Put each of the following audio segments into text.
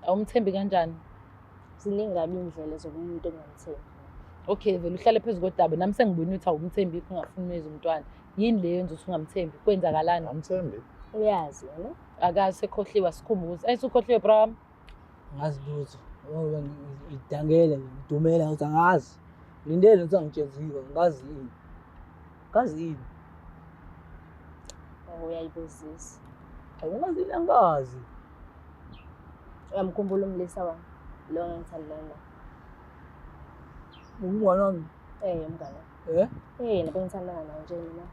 Awumthembi kanjani? Ziningi kabi iy'ndlela zokumuntu engingamthembi. Okay, vele uhlale phezu kodaba. Nami sengibona ukuthi awumthembi yikho ungafuni umeze umntwana. Yini le yenza ukuthi ungamthembi? Kwenzakalani? Amthembi. Uyazi yena. Akaze sekhohliwe asikhumbuze. Ayi sukhohliwe bra. Ngazi lutho. Ngoba ngidangele nje, ngidumela ukuthi angazi. Ngilindele ukuthi angitshenziwe, ngazi ini. Ngazi ini. Oh, uyayibuzisa. Awungazi ini angazi. Uyamkhumbula umlisa wami lo engangithandana naye. Umngane wami. Eh, umngane. wami. Eh? Eh, yena bengithandana naye nje mina.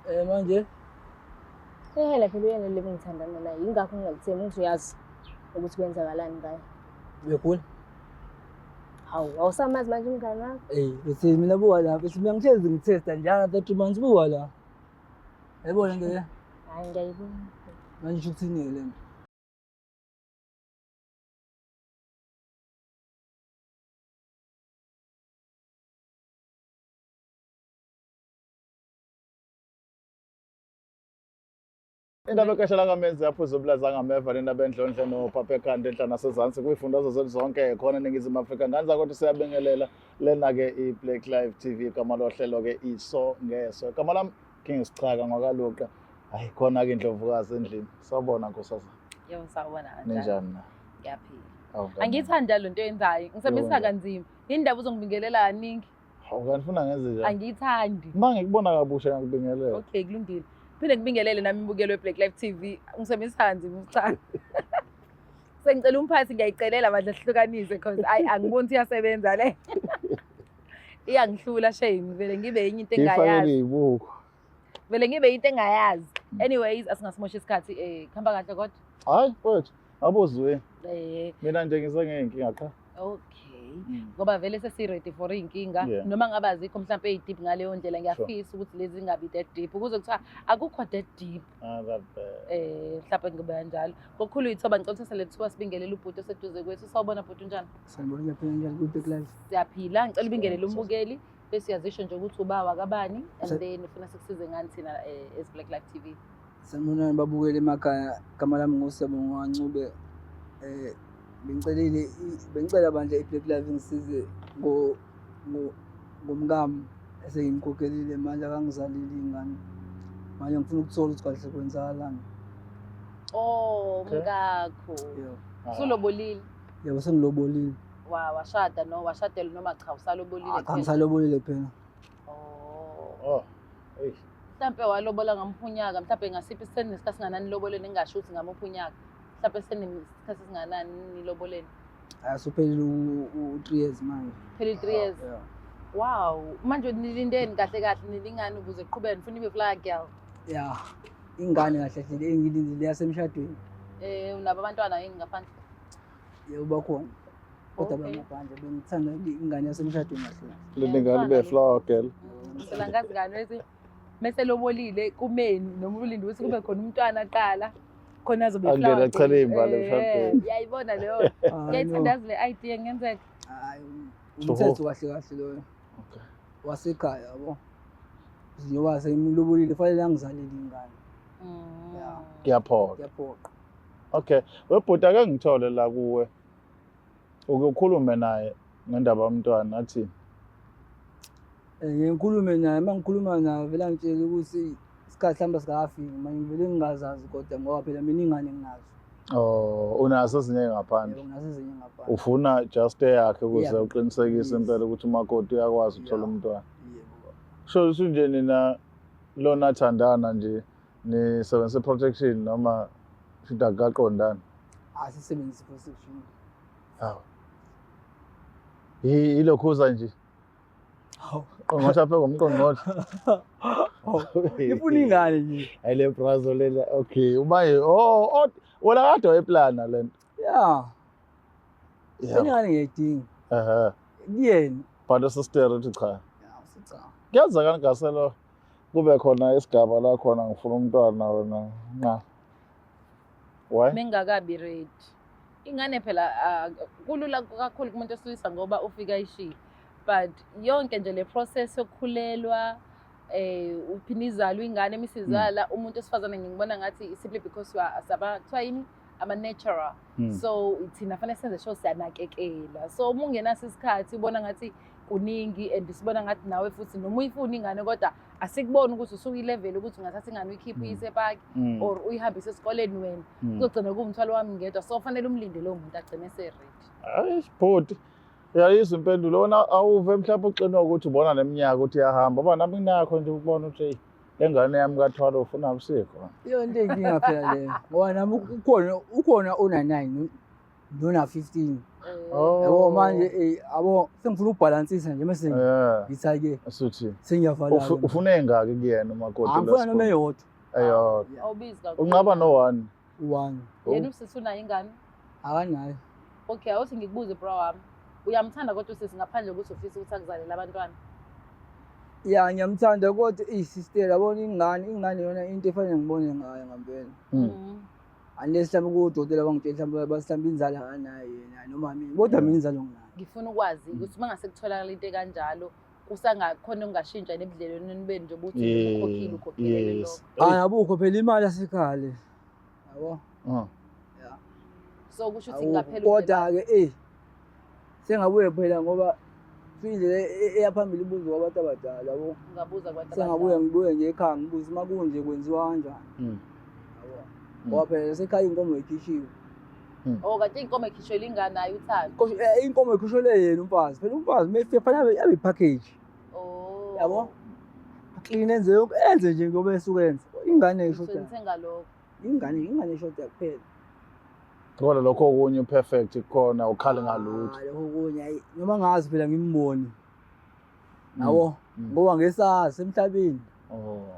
Eh manje Eh, yena phela uyena le bengithandana naye. Yingakho ngingakuthembi ukuthi uyazi ukuthi kwenzakalani ngaye. uyagula. Hawu, awusamazi manje umngane wakho? Eh, bese mina buka la, bese mina ngihlezi ngithesta njalo 30 months buka la. Yayibona into le? Hayi, ngiyayibona. Manje usho ukuthini le nto? Indaba ekesha langamenzi yaphuza ubulaza angameva lendaba endlondle nophapha ekhanda enhla nasezansi kwiifundazwe zethu zonke khona eNingizimu Afrika. Ngani zakwethu siyabingelela lena-ke i-Black Live TV igama lohlelo-ke iso ngeso. Igama lami King Sichaka ngwakaluqa. Hayi khona-ke indlovukazi endlini. Sawubona nkosazana. Yebo sawubona kanjani? Ninjani na? Ngiyaphila. Awu, kanti- Angiyithandi njalo lento oyenzayo. Ngisebenzisa Yebo. kanzima. Yini ndaba uzongibingelela kaningi? Hawu kanti funa ngenze njani? Angiyithandi. Uma ngikubona kabusha ngiyakubingelela. Okay, kulungile. Phinde ngibingelele nami imbukelo we-Black Life TV. Ngisebenzisa kanzima uChaka. Sengicela umphathi ngiyayicelela bandla sihlukanise because ayi angiboni ukuthi iyasebenza le. Iyangihlula shame vele ngibe enye into Ngiyifakele engayazi. iy'buko. Vele ngibe into engayazi. Anyways, asingasimosha isikhathi eh kuhamba kahle kodwa. Hayi mfowethu, abuzwe. Eh Mina nje ngize ngey'nkinga qha. okay. Ngoba vele sesi-ready for iy'nkinga Yeah. noma ngabe azikho mhlawumpe ey'deep ngaleyo ndlela ngiyafisa ukuthi lezi zingabi that deep ukuze kuthiwa akukho that deep. Ah, that bad. Eh mhlawumbe ngibe kanjalo. Ngokukhulu ithoba ngicela uthathe lethuba sibingelele ubhuti oseduze kwethu. Sawubona bhuti unjani? Sanibona ngiyaphila njani kwi-Black Live? Siyaphila. Ngicela ubingelele umbukeli bese uyazisho nje ukuthi uba wakabani and Sa- then ufuna sikusize ngani thina as Black Life TV. Sanibonani babukeli emakhaya, igama lami nguSiyabonga Ncube. Eh bengicelile bengicela bandla i-Black Live ingisize ngo ngo ngomkami esengimkhokhelile manje akangizaleli ingane. Manje ngifuna ukuthola ukuthi kahle kwenzakalani. Oh, Okay. mkakho. Yebo. Ah. Usulobolile. Yebo sengilobolile. Wa washada no washadelwa noma cha usalobolile. Ah, cha kuphela? ngisalobolile phela. Oh. Oh. Hey. Mhlampe walobola ngamuphi unyaka, mhlampe ngasiphi senesikhathi singanani niloboleni engingasho ukuthi ngamuphi unyaka. Mhlampe senesikhathi singanani niloboleni. Asuphelile u-3 years manje. Phela 3 years. Yeah. Wow, manje nilindeni kahle kahle nilingani ukuze kuqhubeke nifuna ibe flower girl. Yeah. Ingane kahle kahle engilindile yasemshadweni. Eh unabo abantwana yini ngaphandle? Yebo bakhona. Kodwa Okay. bangaphandle bengithanda ingane yasemshadweni kahle kahle. Lilingani Ngiyamthanda be flower girl. Phela ngazi ngani bese mese lobolile kumeni noma ulinde ukuthi kube khona umntwana aqala khona azobe Angene flower achele girl. iy'mbali Eh, emshadweni. Uyayibona leyo. Ah, no. Ngiyayithanda le idea ngenzeka. Hayi, umthetho kahle kahle loyo. Okay. Wasekhaya yabo. Njengoba sengimlobolile fanele angizalele ingane. Yeah. Kuyaphoqa. Kuyaphoqa. Okay. Webhuti ake ngithole la kuwe. Uke ukhulume naye ngendaba yomntwana athi Eh ngikhulume naye uma ngikhuluma naye vele angitshela ukuthi isikhathi mhlawumbe sikafiki manje ngivele ngingazazi kodwa ngoba phela mina ingane nginazo. oh unaso ezinye ngaphandle. Yebo nginazo ezinye ngaphandle. Ufuna just eyakhe ukuze Yeah. uqinisekise Yes. impela ukuthi umakoti uyakwazi ukuthola Yeah. umntwana. Yebo. Kusho ukuthi nje nina lona thandana nje nisebenzise protection noma shuthi akukaqondani. Asisebenzisi protection. Hawu. Yilokhuza nje. Hawu. Qongqotha apha ngomqongqotha. Hawu. Ifuna ingane nje. Hayi le brazo lela. Okay, uba oh oh wena kade wayeplana le nto. Yeah. Yeah. Ingane ngiyayidinga. Ehhe. Kuyena. But sister uthi cha. Ya, usicha. Kuyenzakani gaselo kube khona isigaba la khona ngifuna umntwana wena nqa. Why? Mengakabi ready. Ingane phela ah, kulula kakhulu kumuntu osilisa ngoba ufika ayishiye. But yonke nje le process yokukhulelwa eh uphinde izalwe ingane emisizala umuntu osifazane ngibona ngathi simply because you are saba kuthiwa yini Ama-natural. So thina fanele senze sure siyanakekela. So uma ungenaso isikhathi ubona ngathi kuningi and sibona ngathi nawe futhi noma uyifuna ingane, kodwa asikuboni ukuthi usukuyi-level ukuthi ungathatha ingane uyikhiphe uyise epaki or uyihambise esikoleni wena, kuzogcina kuwumthwalo wami ngedwa. So fanele umlinde lowo muntu agcine ese-ready. Hayi bhuti, uyayizwa impendulo. Wona awuve mhlawumbe uxinwa ukuthi ubona neminyaka ukuthi iyahamba, ngoba nami nginakho nje ukubona ukuthi eyi, le ngane yami kathwala ufuna usikho. Iyo nto eyinkinga phela leyo, ngoba nami ukhona ona-9 nona-15. Oh. Yabo manje abo sengifuna ukubhalansisa nje mase ngithi hhayi-ke Suthi sengiyavala. Ufuna ey'ngaki kuyena umakoti? Angifuna noma eyodwa. Eyodwa. Yeah. Awubizi kakhulu. Unqaba no-one. One. Yena usisi unayo ingane? Akanayo. Okay, awuthi ngikubuze bro wami. Uyamthanda kodwa usisi ngaphandle kokuthi ufisa ukuthi akuzalele abantwana? Ya, ngiyamthanda kodwa sister, yabona ingane yona into efanele ngibone ngayo ngempela. Unless mhlawumbe kudokotela bangitshela mhlawumbe bathi mhlawumbe inzalo akanayo yena noma mina, kodwa mina inzalo nginayo. Ngifuna ukwazi ukuthi uma ngase kutholakala into ekanjalo kusangakhona ukungashintsha nebudlelwaneni benu nje ukuthi ukhokhile ukhokhelele lokho. Hayi, abukho phela imali yasekhaya le. Yabo? Ya. So kusho ukuthi Awukho. kungaphela Kodwa-ke sengabuye phela ngoba indlela eya phambili ibuzwa kwabantu abadala, yabo. Ungabuza kubantu Sengabuye abadala. ngibuye nje ekhaya ngibuze uma kunje kwenziwa kanjani. Yabo. Ngoba phela nasekhaya inkomo ikhishiwe. Oh, kanti inkomo ikhishelwe ingane nayo uthando. Inkomo ikhishelwe yena umfazi. Phela umfazi uma efika kufanele abe i-package. Oh. Yabo? Clean enze yonke, enze nje ngoba esuke enza. Ingane So ishoda. nithenga lokho. Ingane ishoda kuphela. Kodwa lokho okunye perfect kukhona ukhale ngalutho. Ah, lokho okunye hayi noma ngazi phela ngimboni. Yabo? Ngoba ngesazi emhlabeni.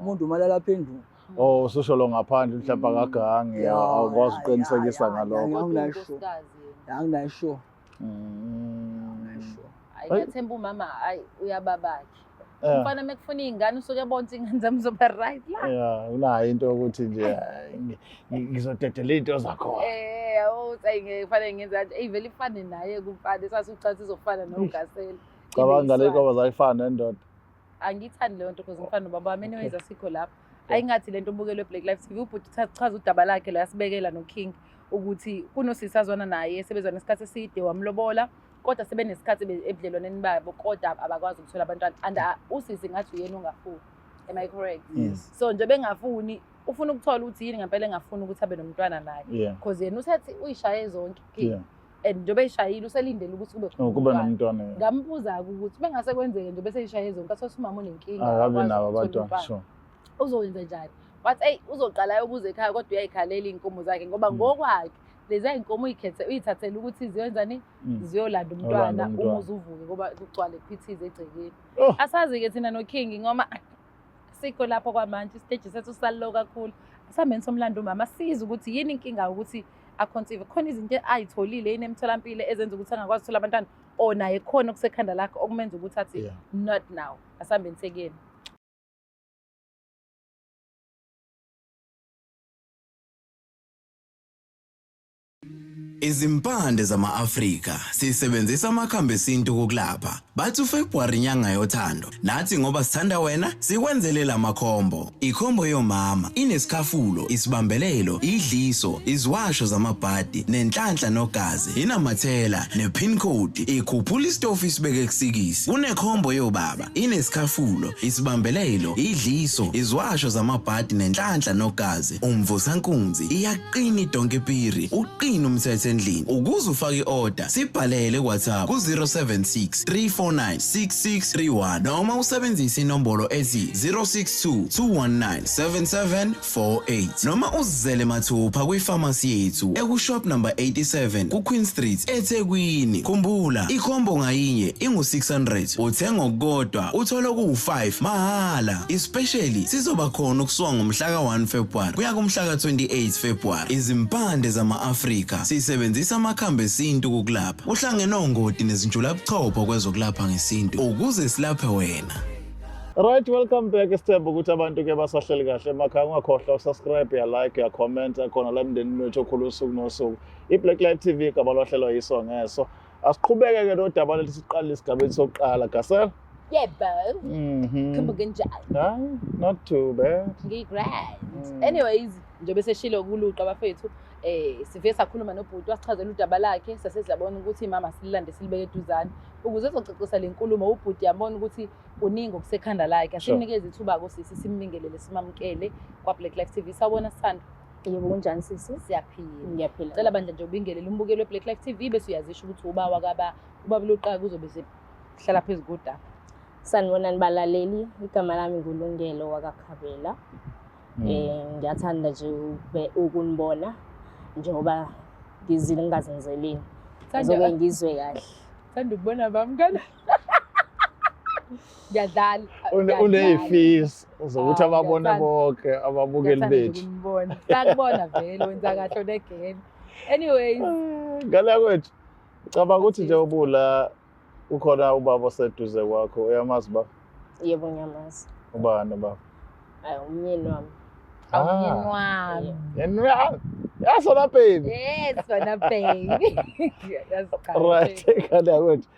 Umuntu uma lala phenduka. Oh, ususho lo ngaphandle mhlawumbe akagangi, awukwazi ukuqinisekisa ngalokho. Kodwa Anginayo sure. unkosikazi yena. Anginayo sure. Anginayo sure. Hayi, ngiyathemba umama, hayi uyababakhe. Yeah. Umfana mekufuna iy'ngane usuke ebona ukuthi iy'ngane zami zoba right la. Yeah, unayo into yokuthi nje ngizodedela iy'nto zakhona. Yabo ukuthi ayi ngeke kufanele ngenze kanje. Eyi vele ifane naye kumfana, esase ucathi izofana noGasela. Cabanga le nkomo zayifana nendoda. Angiyithandi leyo nto because ngifana nobaba wami. Anyways, asikho lapho. Okay. Ayingathi lento ubukelwe Black Life TV. Ubhuti chaza udaba lakhe la yasibekela noKing ukuthi kunosisi azwana naye sebezwana isikhathi eside wamlobola, kodwa sebenesikhathi ebudlelwaneni babo kodwa abakwazi ukuthola abantwana. And usisi ngathi uyena ongafuni. Am I correct? Yes. So nje bengafuni, ufuna ukuthola ukuthi yini ngempela engafuni ukuthi abe nomntwana naye. Because yena usethi uyishaye zonke King. And njengoba eyishayile uselindele ukuthi kube khona Oh, kube umntwana. nomntwana, yeah. Ngambuza-ke ukuthi bengase kwenzeke nje bese eyishaye zonke athole umama unenkinga, Akabi akakwazi nabo ukuthola abantwana, umntwana. sure. Uzowenza njani? Wathi eyi uzoqala ayobuza ekhaya kodwa uyayikhalela iy'nkomo zakhe ngoba ngokwakhe lezi y'nkomo uyikhethe uyithathele ukuthi ziyenzani? Ziyolanda Ziyolanda umntwana umntwana. umuze uvuke ngoba kugcwale kuphithize egcekeni. Oh. Asazi-ke thina noKing ngoba sikho lapho kwamanje isiteji sethu sisalo kakhulu. Asihambeni somlando umama size ukuthi yini inkinga ukuthi a-conceive. Khona izinto ayitholile yini emtholampilo ezenza ukuthi angakwazi ukuthola abantwana, or naye khona okusekhanda lakhe okumenza ukuthi athi not now. Asihambeni sekuyena. Izimpande zama-Afrika sisebenzisa amakhambi esintu ukulapha. Bathi uFebruary inyanga yothando. Nathi ngoba sithanda wena sikwenzele lamakhombo. Ikhombo yomama inesikhafulo, isibambelelo, idliso, iziwasho zamabhadi, nenhlanhla nogazi, inamathela nepin code, ikhuphula isitofu isibeke kusikisi. Kunekhombo yobaba inesikhafulo, isibambelelo, idliso, iziwasho zamabhadi nenhlanhla nogazi. Umvusankunzi iyaqina idonke piri, uqina umthetho endlini. Ukuze ufake i-order, sibhalele ku-WhatsApp ku-076 349 6631 noma usebenzise inombolo ethi 062 219 7748 noma uzizele mathupha kwifamasi yethu ekushop number 87 ku-Queen Street eThekwini. Khumbula, ikhombo ngayinye ingu-600, uthenga okukodwa uthola okuwu-5 mahhala. Especially sizoba khona ukusuka ngomhla ka-1 February kuya kumhla ka-28 February. Izimpande zama-Afrika sisebenzisa amakhambi esintu ukukulapha. Uhlangene ongoti nezinjulabuchopho kwezokulapha ngesintu ukuze silaphe wena. Right, welcome back. Isithemba ukuthi abantu ke basahleli kahle emakhaya. Ungakhohlwa usubscribe, ya like, ya comment khona la emndenini wethu okhulu usuku nosuku. I-Black Life TV igama lohlelo yiso ngeso. Asiqhubeke ke nodaba lethu siqale esigabeni sokuqala. Gasela? Yebo. Khumbuke njani? Hayi, not too bad. Ngiyi-grand. Anyways, Njengoba seshilo kuluqa bafethu, sivele sakhuluma nobhuti, wasichazela udaba lakhe, sase siyabona ukuthi mama sililande silibeke eduzane ukuze ezocacisa le nkulumo. Ubhuti yabona ukuthi kuningi okusekhanda lakhe. Asimnikeze ithuba-ke usisi, simbingelele, simamukele kwa-Black Life TV. Sawubona sithando. Yebo, kunjani sisi? Siyaphila. Ngiyaphila. Cela bandla nje ubingelele umbukeli we-Black Life TV bese uyazisho ukuthi uba wakaba ubaba Luqaka uzobe sehlala phezu kodaba. Sanibonani balaleli, igama lami nguLungelo wakaKhabela. Ngiyathanda nje ukunibona njengoba ngizile ngingazenzelini. Ngizoke ngizwe kahle. Thanda ukubona bami kana. Ngiyadlala. Uneyifisi uzokuthi ababone bonke ababukeli bethu. Ngiyabona. Sakubona vele wenza kahle onegame. Anyways, ngale kwethu cabanga ukuthi nje ubula ukhona ubaba oseduze kwakho, uyamazi baba? Yebo, ngiyamazi. Ubani baba? Ayi, umyeni wami. Umyeni wami. Yeni wami. Yes, wena baby. Yes, wena baby. Right, ngale kwethu.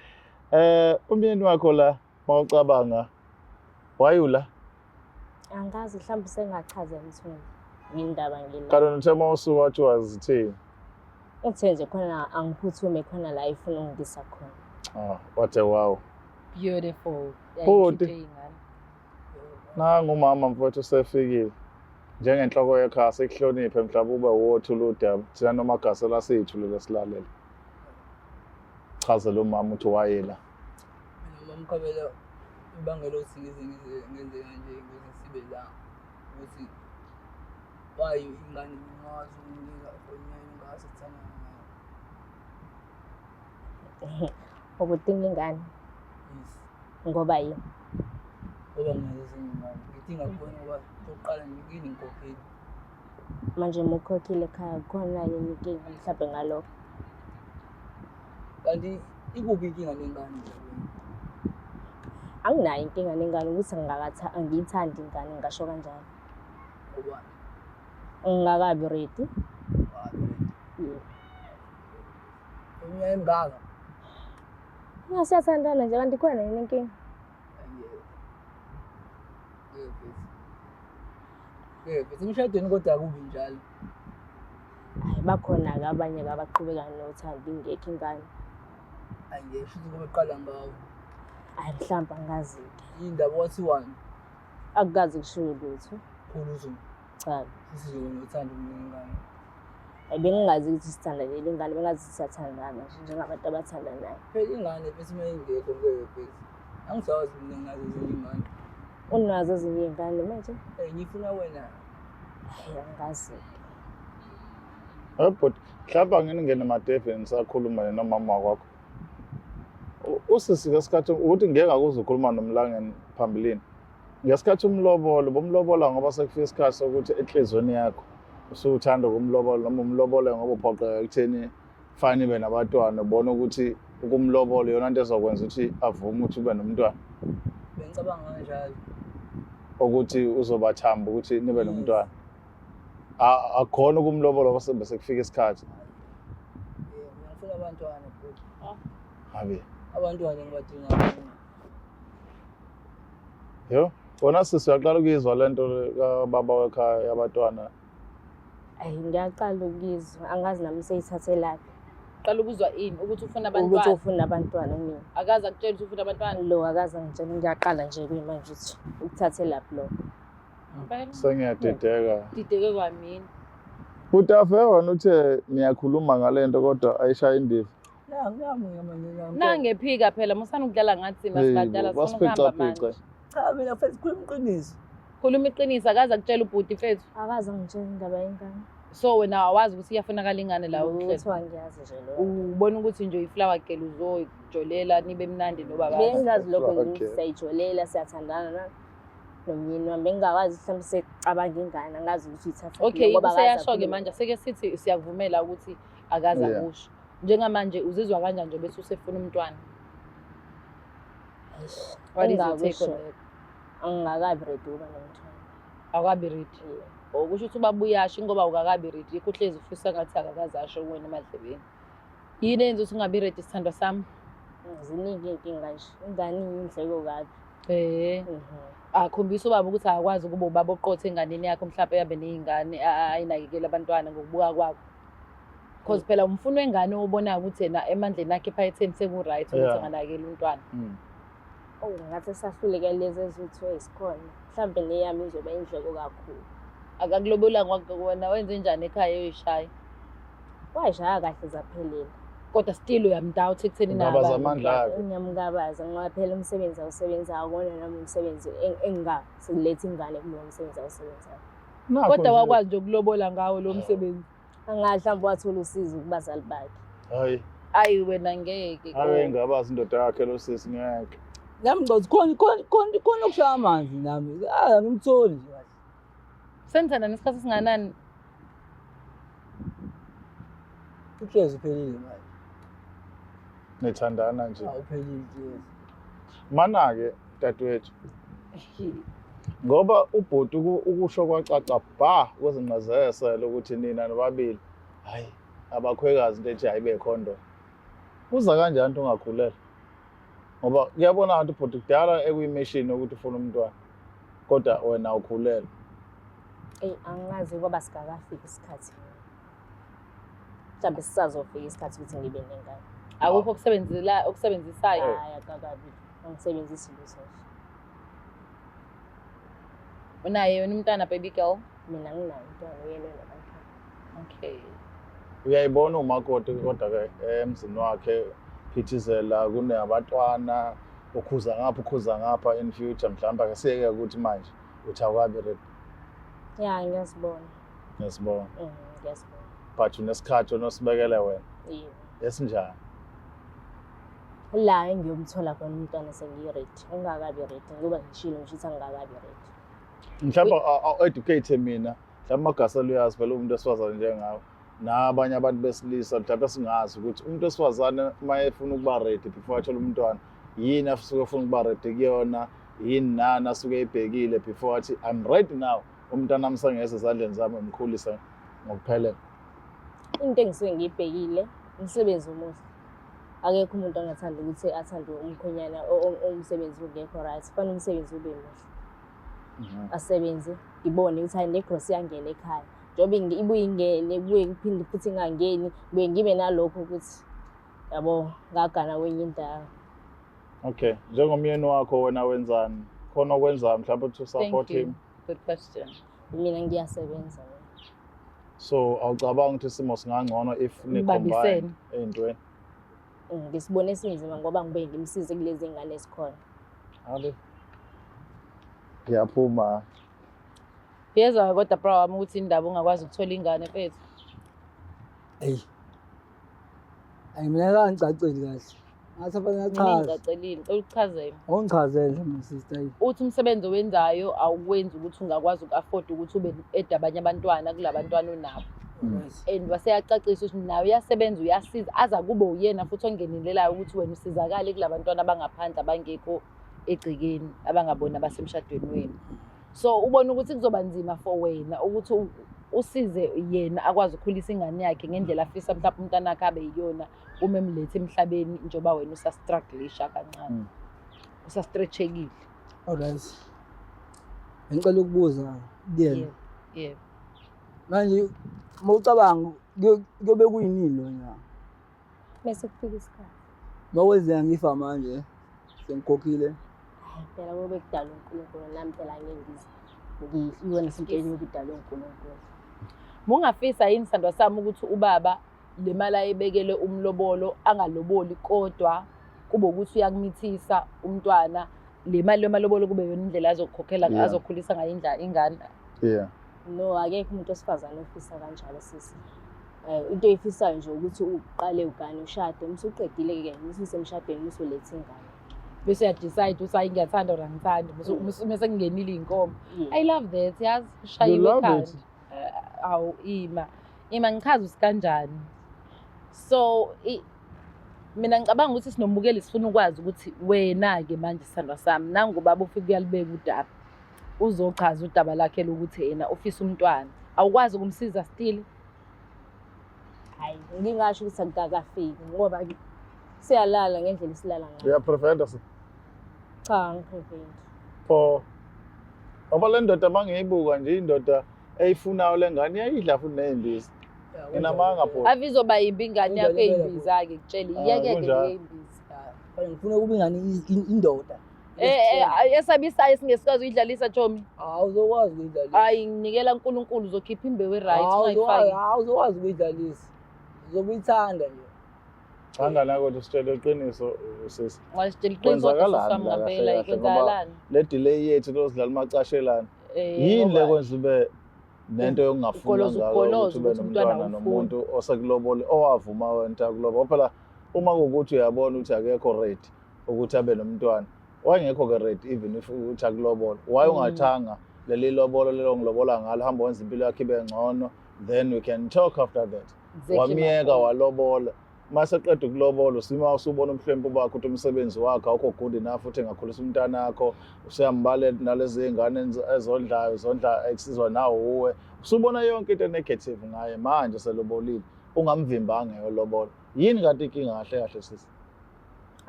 Umyeni wakho la mawucabanga wayula? Angazi, mhlawumbe sengachaza ukuthi ngindaba ngila. Kanti uthe mawusuka wathi wazithini? Uthe nje khona angiphuthume khona la ifuna ungisa khona. Ah, what a wow. Beautiful. Bhuti. Nangu umama mfowethu usefikile. Njengenhloko yekhaya sikuhloniphe mhlawumbe ube wothula udaba. Thina noma gasela siyithulele silalele. Chazela umama ukuthi wayela. Mina mama Mkhabela ibangela ukuthi ngize ngenze kanje ukuze sibe la ukuthi why ingane ngingazi ukunika onyeni ngase sithandana nayo. Ubudinga ingane? Yes. Ngoba yini? Ngoba nginazo ezinye ingane. Ngidinga kubona ngoba okokuqala ngikini ngikhokhile. Manje uma ukhokhile ekhaya kukhona yini inkinga mhlawumbe ngalokho? Kanti ikuphi inkinga nengane nje kuwena? Anginayo inkinga nengane, ukuthi angiyithandi ingane, ngingasho kanjalo. Ngobani? Ngingakabi ready. Akabi ready. Yebo. Iminyaka emingaka? Siyathandana nje, kanti khona yini inkinga? Yebo, emshadweni kodwa akubi njalo. Hayi, bakhona-ke abanye-ke abaqhubeka nothando ingekho ingane. Hayi, ngeke shuthi ngoba eqala ngawo. Hayi, mhlawumbe angazi-ke. Indaba kwathiwani? Akukaze kushiwo lutho. Khulu uzulu. Cha. Futhi nje nothando ngengane. Hayi, bengingazi ukuthi sithandanele ingane, bengazi ukuthi siyathandana nje njengabantu abathandanayo. Phela ingane bese uma ingekho ngeke bese. Angisazi mina nginazo ezinye iy'ngane. Unazo ezinye iy'ngane manje? Ngifuna wena. Hayi, angazi. Hayi bhuti, mhlawumbe angingene emadeveni ngisakhuluma nomama wakho. Usisi ngesikhathi ukuthi ngeke ngakuze ukhuluma noMlangeni phambilini. Ngesikhathi umlobolo, bomlobola ngoba sekufika isikhathi sokuthi enhlizweni yakho usuthanda ukumlobola noma umlobole ngoba uphoqeka ekutheni fane ibe nabantwana, ubona ukuthi ukumlobola iyona nto ezokwenza ukuthi avume ukuthi ube nomntwana. Bengicabanga kanjalo. Ukuthi uzobathamba ukuthi nibe nomntwana. Akukhona ukumlobola ngoba bese kufika isikhathi. Yebo, ngifuna abantwana bhuti. Habe. Abantwana ngibadinga. Yo, wona sisi uyaqala ukuyizwa lento kababa wekhaya yabantwana. Ayi, ngiyaqala ukuyizwa, angazi nami seyithathelaphi. Qala ukuzwa ini ukuthi ufuna Ukuthi abantwana. ufuna abantwana mina. Akaze akutshela ukuthi ufuna abantwana. Lo akaze angitshela, ngiyaqala nje kuyimanje ukuthi ukuthathelaphi lokho. Sengiyadideka. Dideke kwamina. Bhuti ave wena uthe niyakhuluma ngalento kodwa ayishaya indiva. Nangephika phela musana ukudlala ngathi thina sibadala sifuna ukuhamba manje. Cha mina mfethu khuluma iqiniso. Khuluma iqiniso, akaze akutshela ubhuti mfethu. Akaze angitshela indaba yengane. So wena awazi ukuthi iyafunakala ingane la uhlelo. Lutho angiyazi nje lo. Ubona ukuthi nje iflower girl uzojolela nibe mnandi nobaba. Bengingazi lokho Flower nje girl. siyayijolela siyathandana nomyeni wami. Bengingakwazi mhlawumbe secabanga ingane, angazi ukuthi uyithatha Okay, ngoba akaze useyasho-ke akhulume. manje aseke sithi siyakuvumela ukuthi akaze Yeah. akusho. Njengamanje uzizwa kanjani nje bese usefuna umntwana? Eish, What is your take on engingakusho, that? Angingakabi ready ukuba nomntwana. Awukabi ready. Okusho ukuthi ubaba uyasho ngoba awukakabi ready. Yikho uhlezi ufisa ngathi akakaze asho kuwena emadlebeni. Yini eyenza ukuthi ungabi ready sithandwa sami? Ziningi iy'nkinga nje. Ingane iyindleko kabi. Akhombisa ubaba ukuthi akakwazi ukuba ubaba oqotho enganeni yakhe, mhlawumbe yabe ney'ngane ayinakekele abantwana ngokubuka kwakho. Cause phela umfuno wengane obonayo ukuthi yena emandleni akhe ephaketheni seku-right ukuthi anganakekela umntwana. Oh, ngathi sahluleka lezi eziwu-two ezikhona. Mhlawumbe neyami izoba indleko kakhulu. Akakulobolanga wena, wenze njani ekhaya eyoyishaya? Wayishaya kahle zaphelela. Kodwa still uyamdoubt ekutheni Ungabaza naye amandla akhe. Ngiyamngabaza ngoba phela umsebenzi awusebenzayo akona nami umsebenzi engingasiletha ingane kulowo msebenzi awusebenzayo. Nakho Kodwa nje. wakwazi nje ukulobola ngawo lo msebenzi. Angazi mhlawumbe wathola usizo kubazali bakhe. Hayi, Ayi wena ngeke. ake ngingabazi indoda yakhe lo sisi ngeke. Nami ngicabanga ukuthi khona khona khona khona okushaya amanzi nami. Ah, angimtholi nje kahle. Senithanda nesikhathi esinganani? Uhlezi uphelile manje. Nithandana nje. Awuphelile uhlezi. Mana-ke dadewethu, ngoba ubhuti ukusho kwacaca bha kwezinqazesele ukuthi nina nobabili hayi abakhwekazi into ethi hayibe khondom. Kuza kanjani ukuthi ungakhulelwa? Ngoba kuyabonakala ukuthi ubhuti kudala ekuyi-mission ukuthi ufuna umntwana, kodwa wena ukhulelwe. Eyi, angazi ngoba singakafiki isikhathi. Mhlawumbe sisazofika isikhathi ukuthi ngibe nengane. Akukho okusebenzela okusebenzisayo. Hayi, akakabi. Angisebenzisi lutho nje. Unaye wena umntwana, baby girl? Mina nginayo umntwana, uyena onabantwana. Okay. Uyayibona umakoti kodwa-ke emzini wakhe phithizela kunabatwana, ukhuza ngapha ukhuza ngapha, in future mhlawumbe ake siyeke ukuthi manje uthi awukabi ready. Ya, ngiyazibona. Ngiyasibona. Ngiyazibona. But unesikhathi onosibekele wena. Yebo. Esinjani? La engiyomthola khona umntwana sengiyi-ready. Angikakabi ready ngoba ngishilo ngisho ukuthi angikakabi ready. Mhlawumbe awu-educate mina, mhlawumbe Magasela uyazi phela umuntu wesifazane njengawe nabanye abantu besilisa, mhlawumbe singazi ukuthi umuntu wesifazane uma efuna ukuba ready before athole umntwana, yini asuke efuna ukuba ready kuyona, yini nani asuke eyibhekile before athi I'm ready now, umntwana wami sengeze ezandleni zami ngimkhulise ngokuphelele. Into engisuke ngiyibhekile umsebenzi omuhle. Akekho umuntu ongathanda ukuthi athande umkhwenyana umsebenzi ungekho right. Kufanele umsebenzi ube muhle. Asebenze, ngibone ukuthi hayi negrosi iyangena ekhaya. Njengoba ibuye ingene, ibuye iphinde futhi ingangeni, ngibuye ngibe nalokho ukuthi yabo ngagana kwenye indawo. Okay, njengomyeni wakho wena wenzani? Khona okwenzayo mhlawumbe to support Thank you. him? Good question. Mina ngiyasebenza mina. So awucabangi ukuthi isimo singangcono if ni combine Nibambisene. ey'ntweni? Ngisibone sinzima ngoba ngibuye ngimsize kulezi ngane ezikhona. Habe. Ngiyaphuma. Uyezwa kodwa bra wami ukuthi indaba ungakwazi ukuthola ingane mfethu. Eyi. Ayi mina kangicaceli kahle. Ngathi fanele Mina achaze. ngicacelile, ngicela ukuchazela. Awungichazele mina sister. Eyi. Uthi umsebenzi owenzayo awukwenzi ukuthi ungakwazi uku-afford ukuthi ube ede abanye abantwana kulabantwana onabo. And waseyacacisa ukuthi nawe uyasebenza, uyasiza, aza kube uyena futhi ongenelelayo ukuthi wena usizakale kulabantwana abangaphandle abangekho egcekeni abangaboni abasemshadweni wenu. So ubona ukuthi kuzoba nzima for wena ukuthi usize yena akwazi ukukhulisa ingane yakhe ngendlela afisa mhlawumbe umntwana wakhe abe yiyona uma emlethe emhlabeni, njengoba wena usastrugglisha kancane. Usastretchekile. Alright. Ngicela ukubuza kuyena. Yebo. Yebo. Manje uma ucabanga kuyobe kuyinini lo nyaka? Bese kufika isikhathi. Makwenzeka ngifa manje sengikhokhile. Hayi phela kube kudalwa uNkulunkulu, nami phela angeke ngize ngiyibone izinto ekudalwe uNkulunkulu. Mungafisa yini sithandwa sami ukuthi ubaba le mali ayibekele umlobolo angaloboli, kodwa kube ukuthi uyakumithisa umntwana, le mali yomalobolo kube yona indlela azokukhokhela azokhulisa ngayo ingane? No, akekho umuntu wesifazane ofisa kanjalo sisi. Into oyifisayo nje ukuthi uqale ugane ushade, uma usuqedile-ke, uma ususemshadweni, uma usuletha ingane. Bese uya-decide ukuthi hayi ngiyathanda or angithandi, mese kungenile iy'nkomo. I love that, yazi, ushayiwe You love ekhanda. it? Awu, ima. Ima ngichaze ukuthi kanjani. So, mina ngicabanga ukuthi sinomukeli sifuna ukwazi ukuthi wena-ke manje sithandwa sami, nangu ubaba ufike uyalibeka udaba. Uzochaza udaba lakhe lokuthi yena ufisa umntwana. Awukwazi ukumsiza still? Hayi, ngingasho ukuthi akukakafiki ngoba siyalala ngendlela esilala ngayo. Uyapreventa sir? Cha, angiprevent. For? Ngoba le ndoda mangiyibuka nje indoda eyifunayo le ngane iyayidla futhi ney'mbiza. Nginamanga bhuti. Ave izoba yimbi ingane yakho Kunjalo impela, eyimbiza-ke kutshele Ah, iyekeke kunjalo. leyo imbiza. Fanele ngifuna ukuba ingane indoda. Esabisayo singesikwazi uyidlalisa chomi. Hawu uzokwazi ukuyidlalisa. Hayi nginikela uNkulunkulu uzokhipha imbewu e-right Hawu ungayifaki. uzokwazi ukuyidlalisa. Uzobe uyithanda nje. Cha ngane yakwethu sitshele iqiniso sisi. Ngasitshela iqiniso kodwa Kwenzakalani sisi wami la kahle ngampela kahle ngoba kwenzakalani? le delay yethu lozidlala umacashelana. Yini le kwenza ube nento yokungafuni Ugoloza, kangaka ukuthi ugoloza ube ukuthi umntwana nomntwana awufuni. nomuntu osekulobole owavuma wena ukuthi akulobola. Phela uma kuwukuthi uyabona ukuthi akekho ready ukuthi abe nomntwana, wayengekho ke ready even if ukuthi akulobola. Why ungathanga leli lobolo lelo ngilobola ngalo hamba wenza impilo yakho ibe ngcono, then we can talk after that. Exactly, Wamiyeka my point. walobola. Mase qeda ukulobola usima usubona umhlwempu bakho ukuthi umsebenzi wakhe awukho good enough ukuthi engakhulisa umntana wakho, usuyambalela nalezi zingane ezondlayo zondla ekusizwa nawo uwe. Usubona yonke into negative ngaye manje selobolile ungamvimbanga eyolobola. Yini kanti inkinga kahle kahle sisi?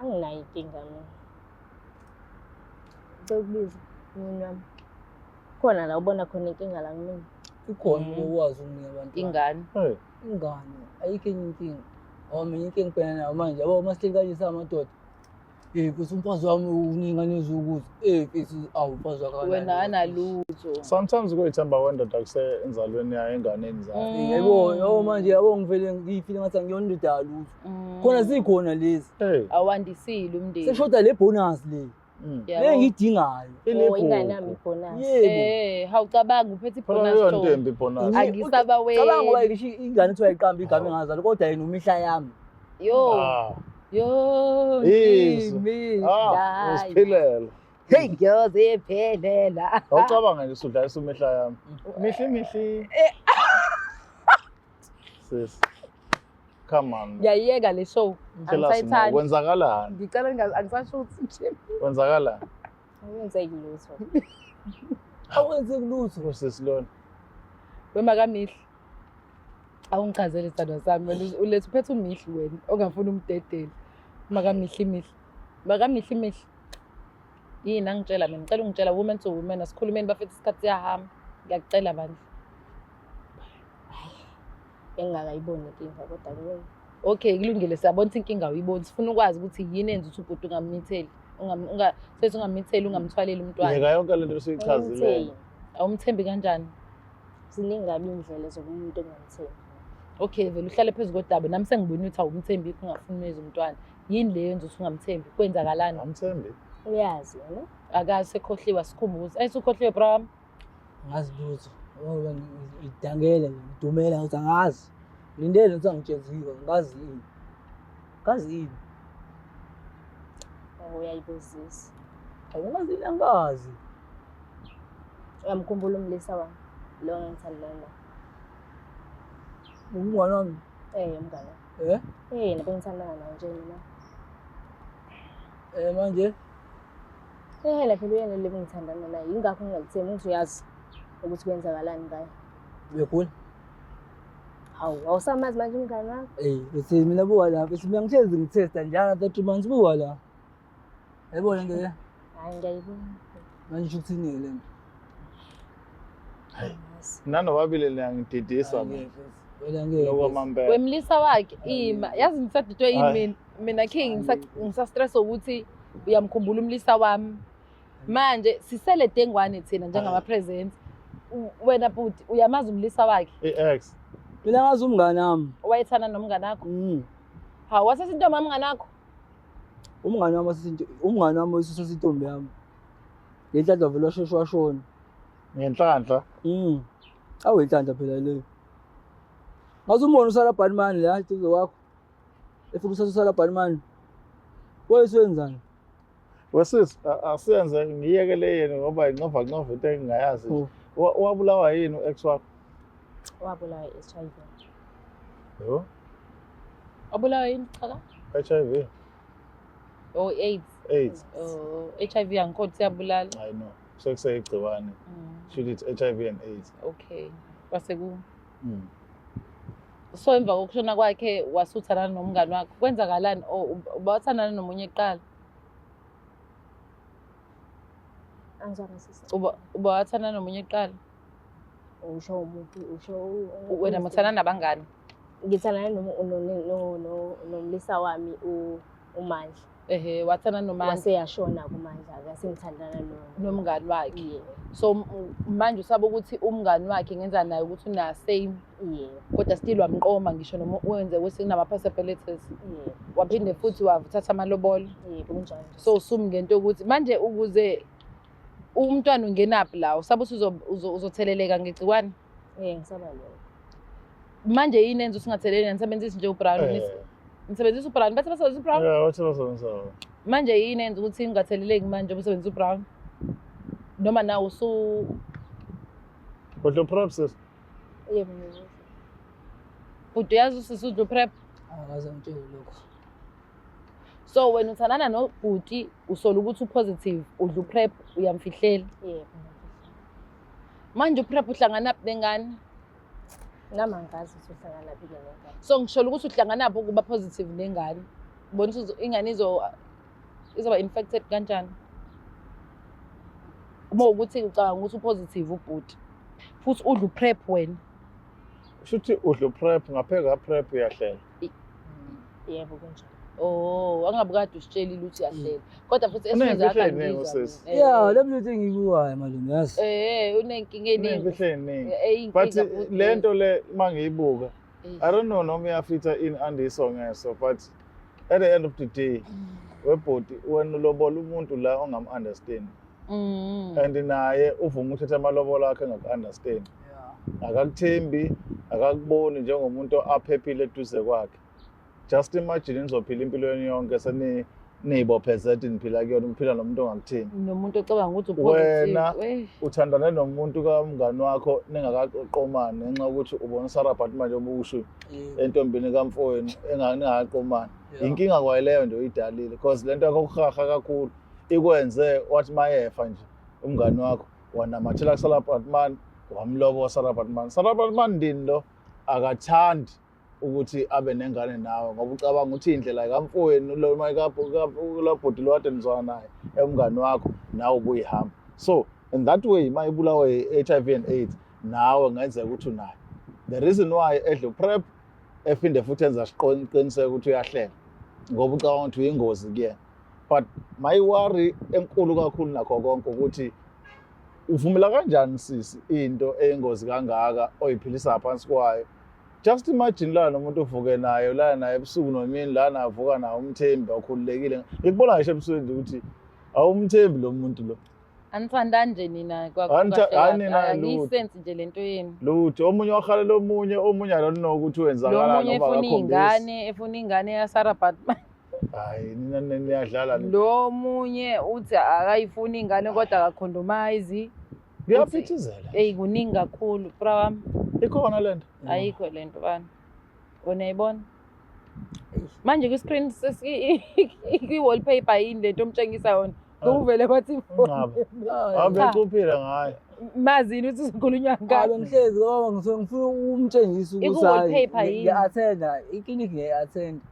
Anginayo inkinga mina. Ngicela ukubiza umyeni wami. Khona la ubona khona inkinga la kumina. Ikhona ukwazi ukunika abantwana. Ingane. Hey. Ingane ayikho enye inkinga. Ngoba mina inkinga engibhekana nayo manje yabo uma sihleli kanje singamadoda. Mfethu umfazi wami uningane ezukuthi. Mfethu awu umfazi wakho Wena analutho. Sometimes ukuyithemba kwendoda kusenzalweni yayo enganeni zayo. Yabo yabo manje yabo ngivele ngiyifile ngathi angiyona indoda yalutho. Khona zikhona lezi. Hey. Awandisile umndeni. Seshoda le bonus le. Yabo. Le engiyidingayo. Oh, ingane yami ibonus. Yebo. Hawucabangi uphethe Phela ibonus leyo Joe. nto embi ibonus. Angisaba wena. Cabanga ngoba ngisho ingane kuthiwa iqamba igama engazali kodwa yena umihla yami. Yo. Ah. Yo. Izwi. Kimi. Ah, Hayi. usiphilela. Hey ngiyoziphelela. Awucabanga nje usudlalisa umihla yami. Mihli mihli. Sis. Come on. Ngiyayiyeka le show. Tell us more. Angisayithandi. Kwenzakalani? Ngicela angisashuthi nje. Kwenzakalani? Akwenzeki lutho. Akwenzeki lutho. Usisi lona. Wema kaMihli. Awungichazele sithandwa sami wena uletha uphethe uMihli wena ongafuni umdedele. Makamihli mihli. Makamihli mihli. Yini angitshela mina ngicela ungitshela woman to woman asikhulumeni bafethu isikhathi siyahamba. Ngiyakucela bandla. Engingakayiboni inkinga kodwa kumina. Okay kulungile siyabona ukuthi inkinga awuyiboni. Sifuna ukwazi ukuthi yini enza ukuthi ubhuti ungamitheli. Unga sethi ungamitheli ungamthwaleli umntwana. Yeka yonke lento esiyichazile. Angimthembi. Awumthembi kanjani? Ziningi kabi iy'ndlela zokumuntu ongamthembi. Okay vele uhlale phezu kodaba nami sengibona ukuthi awumthembi ungafuni umeza umntwana. Yini le yenza ukuthi ungamthembi? Kwenzakalani? Amthembi. Uyazi wena. Akaze sekhohliwe sikhumbuze. Ayisukhohliwe bra. Angazi lutho. Ngoba ngidangele nje ngidumela ukuthi angazi. Lindele ukuthi angitshenziwe angazi yini. Angazi yini. Oh, uyayibuzisa. Awungazi yini angazi. Uyamkhumbula umlisa wami lo engangithandana naye. Umngane wami. Umngane wami. Yena bengithandana naye nje mina. Manje? Yena phela uyena le bengithandana naye. Yingakho ngingakuthembi ukuthi uyazi ukuthi kwenzakalani ngaye. Uyagula? Hawu, awusamazi manje umngane wakho? Bese mina buka la, bese mina ngihlezi ngithesta njalo after 3 months buka la. Yayibona lento le? Hayi ngiyayibona. Manje usho ukuthini le nto? Hayi. Nanobabili niyangididisa Hayi, manje. ngeke, wena ngeke. Lokho mampela. Wemlisa wakhe ima yazi ngisadidwe yini Hayi. mina mina king ngisa-stress ukuthi uyamkhumbula umlisa wami. Manje sisele dengwane thina njengama-presents. Wena bhuti uyamazi umlisa wakhe? I-ex. Mina ngazi umngane wami. Owayethanda nomngane wakho? Hawu, wasesintombi umngane wakho? Umngane wami wasesinto, umngane wami wasesintombi yami. Ngenhlanhla vele washeshe washona. Ngenhlanhla? Awu inhlanhla phela leyo. Ngaze umbone usala Bhalimani la eduze kwakho. Efika usatha usala Bhalimani. Wayesenzani? Wesisi, asiyenze ngiyeke le yenu ngoba incova ncova into engingayazi nje. Wabulawa yini u-ex wakho? Wabulawa i-HIV. Yho? Wabulawa yini cha? HIV. Oh, AIDS. AIDS. Oh, HIV angikho siyabulala. I know. Sekuseyigciwane. Should it's HIV and AIDS. Okay. Kwase ku So emva kokushona kwakhe wasuthandana nomngane wakho. Kwenzakalani? Oh, ubawathandana nomunye kuqala? Angizwanga sisi. Uba wathandana nomunye kuqala? Usho umuphi? Usho Wena muthandana nabangani? Ngithandana nomlisa wami uMandla. Ehhe, wathandana noMandla. Waseyashona kuMandla, ngase ngithandana Nomngani wakhe. Yebo. So manje usaba ukuthi umngani wakhe ngenza naye ukuthi una same kodwa still wamqoma ngisho noma wenze ukuthi kunama-possibilities. Yebo. Waphinde futhi wathatha amalobolo. Yebo, kunjalo. So usumi ngento yokuthi manje ukuze umntwana ungenaphi la, usaba ukuthi uzotheleleka ngegciwane? Eh, ngisaba lokho. Manje yini enza usingatheleli? Nisebenzisi nje u-brown? Nisebenzisa u-brown, bathi basebenzisa u-brown. Yeah, wathi basebenzisa. Manje yini enza ukuthi ningatheleleki manje usebenzisa u-brown, noma nawe usu Kodwa PrEP, sis? Yebo, ngiyezwa. Bhuti, uyazi usisi udla u-PrEP? Akaze ngitshele lokho. So wena uthandana nobhuti, usola ukuthi u-positive, udla u-PrEP, uyamfihlela? Yebo. Manje u-PrEP uhlanganaphi nengane? Nami angazi ukuthi uhlanganaphi-ke nengane. So ngishola ukuthi uhlanganaphi ukuba positive nengane, ubona ukuthi ingane izoba infected kanjani uma ukuthi ucabanga ukuthi u-positive ubhuti futhi udla u-PrEP wena? Shuthi udla u-PrEP, ngapheka PrEP uyahlela. Yebo, kunjalo. Oh, angabe kade usitshelile ukuthi uyahlela, kodwa futhi Uney'mfihlo esifeza. ey'ningi usisi. Ya, le mntu engikuwayo malume, yazi. Uney'nkinga ey'ningi. Uney'mfihlo ey'ningi. Eyinkinga But futhi. le nto le mangiyibuka, I don't know noma iyafitha in andiso ngeso, but at the end of the day, webhoti, wena ulobola umuntu la ongam-understand and naye uvuma ukuthatha amalobolo akhe engaku-understand, akakuthembi, akakuboni njengomuntu aphephile eduze kwakhe. Just imagine nizophila impilo yenu yonke niy'bophezele niphila kuyona, uphila nomuntu ongakuthembi. Nomuntu ocabanga ukuthi Wena u-positive. Wey. uthandane nomuntu kamngani wakho ningakaqomani ngenxa yokuthi ubona uSarah manje obusho entombini kamfowenu ningakaqomani. Inkinga kwayileyo nje oyidalile, because lento yakho kuhaha kakhulu ikwenze wathi mayefa nje umngani wakho, wanamathela kuSarah Baartman, wamloba uSarah Baartman. Sarah Baartman ndini lo akathandi ukuthi abe nengane nawe ngoba ucabanga ukuthi indlela kamfowenu lo lo bhuti lo kade nizwana naye emngani wakho nawe ubuyihamba. So in that way uma ibulawa i-HIV and AIDS nawe kungenzeka ukuthi unayo. The reason why edla u-PrEP ephinde futhi enza siqiniseko ukuthi uyahlela ngoba ucabanga ukuthi uyingozi kuyena. But my worry enkulu kakhulu nakho konke ukuthi uvumela kanjani sisi into eyingozi kangaka oyiphilisa phansi kwayo? Just imagine la nomuntu uvuke naye la naye ebusuku nomini la navuka naye, umthembi, awukhululekile. Ngikubona ngisho ebusweni nje ukuthi awumthembi lo muntu lo. Anithandani nje nina. Hayi, nina lutho. Angiyisensi nje lento yenu. Lutho, omunye wahalela omunye, omunye I don't know ukuthi Lo wenzakalani munye ngoba efuna akakhombisi. iy'ngane, efuna ingane yaSarah Baartman. Hayi, nina niyadlala ni. Lo munye uthi akayifuni ingane kodwa akacondomize. Kuyaphithizela. Eyi, kuningi kakhulu, bra wami. Ikhona lento. Ayikho lento bani, wena uyayibona manje kwi-screen kwi-wallpaper yini lento omtshengisa yona? Ngokuvele bathi Unqaba. Abecuphile ngayo. Mazini ukuthi uzokhulunywa Hayi, ngani? bengihlezi ngoba ngisuke ngifuna ukumtshengisa ukuthi Iku-wallpaper yini? ngiya-attenda iklinikhi, ngiyayi-attenda.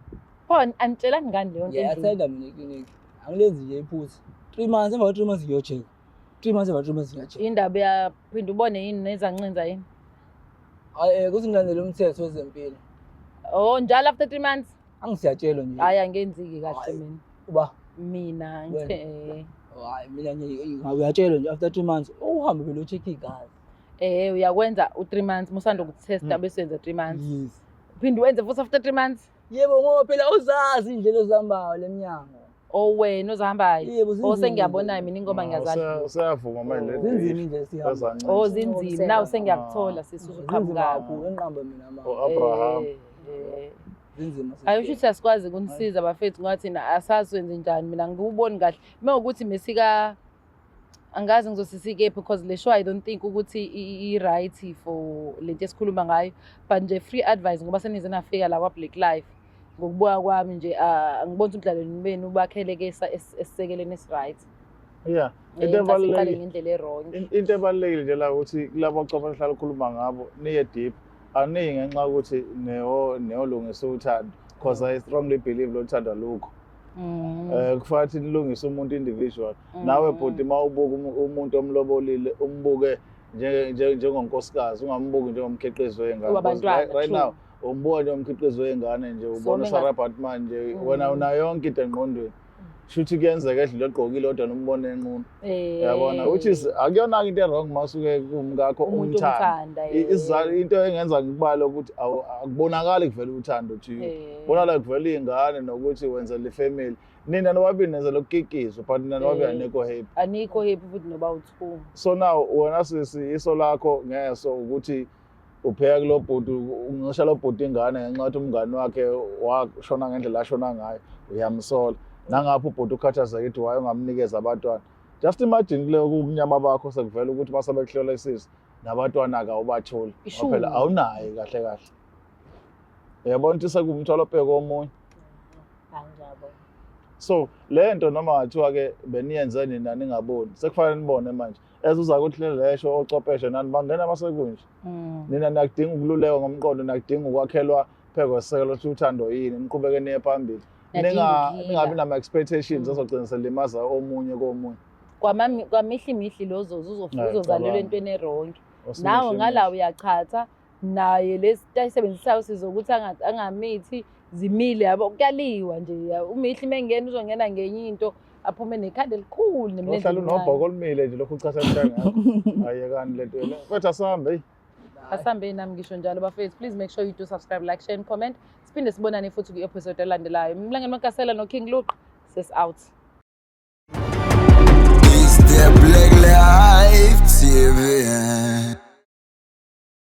Pho anitshelani ngani leyo nto endlini? Ngiyayi-attenda mina iklinikhi, angilenzi nje iphutha. 3 months, emva kwa-3 months ngiyo-check-a. 3 months, emva 3 months ngiya-check-a. Indaba uyaphinda ubone yini nezancinza yini? Hhayi, kuthi ngilandele umthetho wezempilo. Oh, njalo after 3 months? Angisiyatshelwa nje. Hhayi, angenziki kahle Hhayi. mina. Uba Mina Wena. ngithe Hhayi, mina nje uyatshelwa nje after 3 months uhambe phela u-check igazi. Uyakwenza u-3 months musanda ukutesta, bese wenza 3 months, Yes. uphinde wenze futhi after 3 months? Yebo, ngoba phela uzazi indlela ozihambayo le mnyango. O wena ozihambayo? Yebo, O zinzima. sengiyabona mina ingoma ngiyazadla. Useyavuma manje le. Zinzima indlela esihamba. Ezancinza. Oh, zinzima, naw sengiyakuthola sisi Zinzima usuqhamuka. kakhulu, enqamba mina ma. U-Abraham. Zinzima. Hayi, usho ukuthi asikwazi ukunisiza bafethu ngoba thina asazi wenze njani. Mina ngikuboni kahle uma ukuthi mesika angazi ngizosisikephi because le show I don't think ukuthi i-right for lento esikhuluma ngayo, but nje free advice ngoba senize nafika la kwa-Black Life. Ngokubuka kwami nje, ah, angiboni ukuthi ubudlelwane benu bakheleke esisekelweni esi-right. Into Ngicela siqale ebalulekile ngendlela e-wrong. Into ebalulekile nje la ukuthi kulabo chwepheshe hlala ukhuluma ngabo niye deep, aniyi ngenxa yokuthi neyolungisa uthando, because I strongly believe lo thando alukho. Kufanele ukuthi nilungise umuntu individual. Nawe bhuti, uma ubuka umuntu omlobolile, umbuke njengonkosikazi, ungambuki njengomkhiqizo wey'ngane. Because Wabantwana, right true. now umbuka njengomkhiqizo wey'ngane nje, ubona uSarah Baartman nje, wena unayo yonke into engqondweni. Shuthi kuyenzeka edlule egqokile kodwa nombone enqunu. Yabona, which is akuyona into e-wrong masuke kumkakho umuntu umthanda. Umthanda. Into engenza ngikubale ukuthi akubonakali kuvela uthando to you. Bonakala kuvela iy'ngane nokuthi wenzela ifamily. Nina nobabili nenzela ukukikizwa, but nina nobabili anikho happy. Anikho happy futhi noba u-two. So now wena sisi, iso lakho ngeso ukuthi upheka kulo bhuti, uncisha lo bhuti ingane ngenxa yokuthi umngani wakhe washona ngendlela ashona ngayo, uyamsola. Nangapho ubhuti ukhathazeka ukuthi waye ungamnikeza abantwana. Just imagine kuleyo kumnyama bakho sekuvela ukuthi mase bekuhlola isisu nabantwana-ke awubatholi. Ishumi. Ngoba phela awunaye kahle kahle. Uyabona ukuthi sekuwumthwalo obheke omunye. Hayi, ngiyabona. So le nto noma ngathiwa-ke beniyenze nina ningaboni, sekufanele nibone manje. As uza kuthi lesho ocopeshe nani bangena masekunje. Nina niyakudinga ukululekwa ngomqondo, niyakudinga ukwakhelwa phezu kwesisekelo ukuthi uthando yini, niqhubeke niye phambili. Niyadinga ukuheala. Ningabi nama-expectations azogcina selimaza omunye komunye. Kwamihli mihli lo uzofika Hayi, uzozalelwa cabanga. entweni e-wrong. Osimihle Nawe mihle. ngala uyachatha naye lesi ayisebenzisayo sizokuthi angamithi zimile, yabo, kuyaliwa nje. Umihli mengena uzongena ngenye into, aphume nekhanda elikhulu nemilenze Ohlala emincane. unobhoko olumile nje lokhu uchatha ngakho. Ayekani lento le. Kodwa asambe hey. Asambe, nami ngisho njalo bafethu. Please make sure you do subscribe, like, share and comment. Siphinde sibonane futhi kwi-episode elandelayo. Mlangeni Makasela no-King Luke, sis out. It's the Black Life TV.